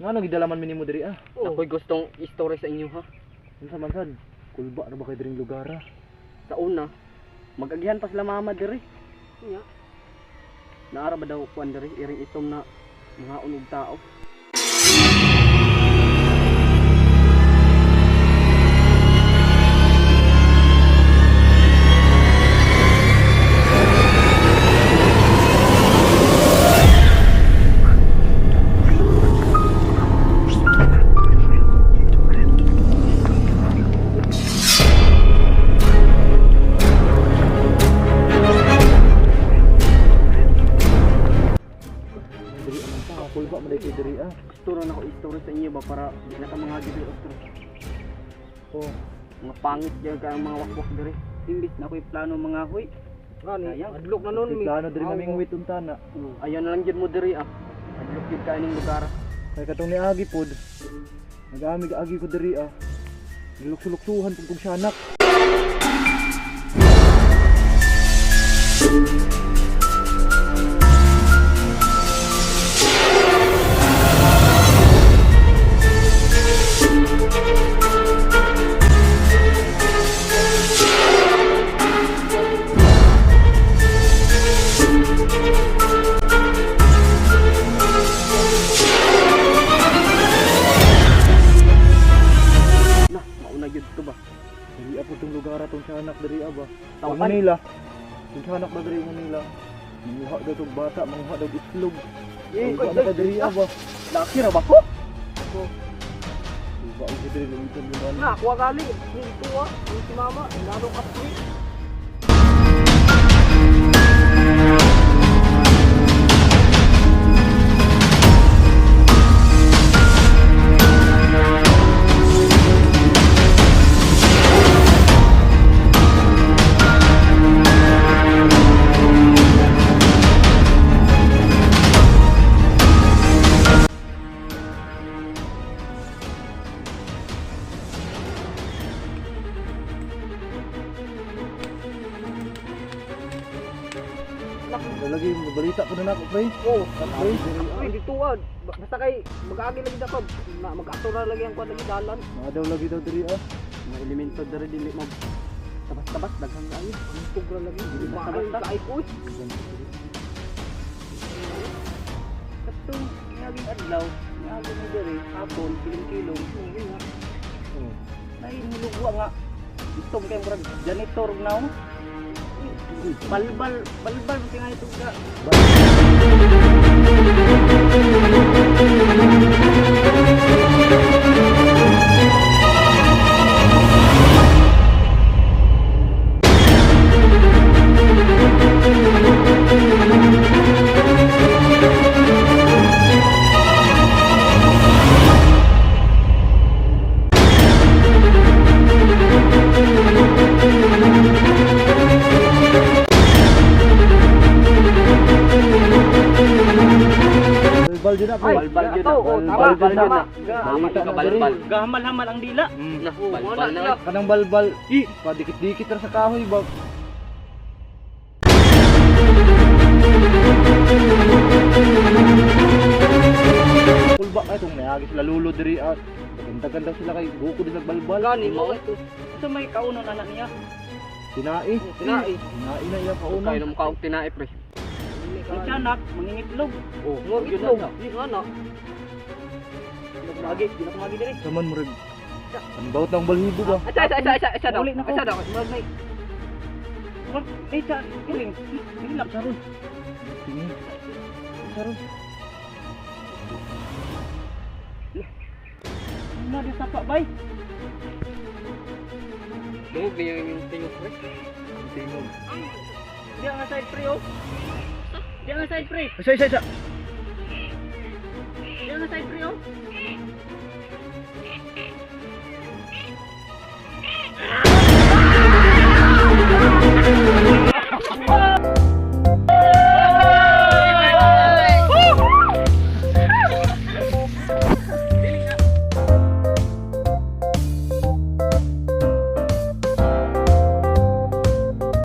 Ngano gidalaman mi nimo diri ah? Oh. Ako'y gustong istorya sa inyo ha. Unsa man sad? Kulba ra ba kay diring lugar ah? Sa una, magagihan pa sila mama diri. Nya. Naara ba daw kuan diri iring itom na mga unog tao. Diri man ta, kulba man kay diri ah. Gusto ra nako istorya sa inyo ba para di na ka mga diri ostro. Oh, Mga pangit diyan ka ang mga wakwak diri. Imbis na ako'y plano mga huy. Gani, Sayang. adlok na nun may mi. plano diri mamingwit unta na. Ayaw na lang jud mo diri ah. Adlok jud ka ining lugar. Kay katong niagi pod. Nag-amig agi ko diri ah. Niluksu-luksuhan pud kog siyanak. Na, mauna jud to ba. Diri ah pud tong lugar atong siyanak diri ah ba. Tauhan. Ang Manila. Tong siyanak ba diri Manila? Manguha daw tong bata, manguha daw itlog. Eh, Kulba na ka diri ah ba. Laki ra ba ko? Kulba og diri lumiton yung ano. Na, kuha gali. Ni tuwa, ni si mama, lalo ka pre. Lagi balita po na nako pre. Oh, Pre. ay dito ah. Basta kay mag-agi lagi dako. Na mag-ato ra lagi ang kuan lagi dalan. Mga daw lagi daw diri ah. Mga elemento diri dili mo tabas-tabas daghan kaayo. Tug ra lagi. Dili Maayo basta-basta. kaay ko. Katong naging adlaw, niagi mo diri hapon kilom-kilom. Oh. Nay mulugwa nga. Itom kay murag janitor now. Balbal, balbal man tingali tug ka. Balbal dyan na pre. Ay, Balbal jud ato, na. oh, tama, Balbal jud tama. na. Tama Balita ka na balbal. diri. Gahamal-hamal ang dila. Na, Oh, balbal wala na. sila. Kanang balbal. I, padikit-dikit ra sa kahoy ba. Kulba kay tong naagi sila lulo diri at ganda-ganda sila kay buko din nagbalbal. Gani mo ito. Sa may kaunon anak niya. Tinai. Tinai. Tinai na iya kauna. Kay nung kaog tinae pre. Ang tiyanak mangingitlog. Oh, Ngog itlog. Nga na. Magi, di na kumagi diri. Saman mo rin. Ang bawat ng balhibo ba? Asa asa asa asa asa daw. Uli na ko. Asa daw. Murag may Murag, eh, sa iring. Hilak Saron. Tingin. Saron. Na di sapa bay. Dungog niya yung tingog pre. Ang tingog. Di ang side pre oh. Di ang side pre. Isa, isa, isa. Di ang side pre oh.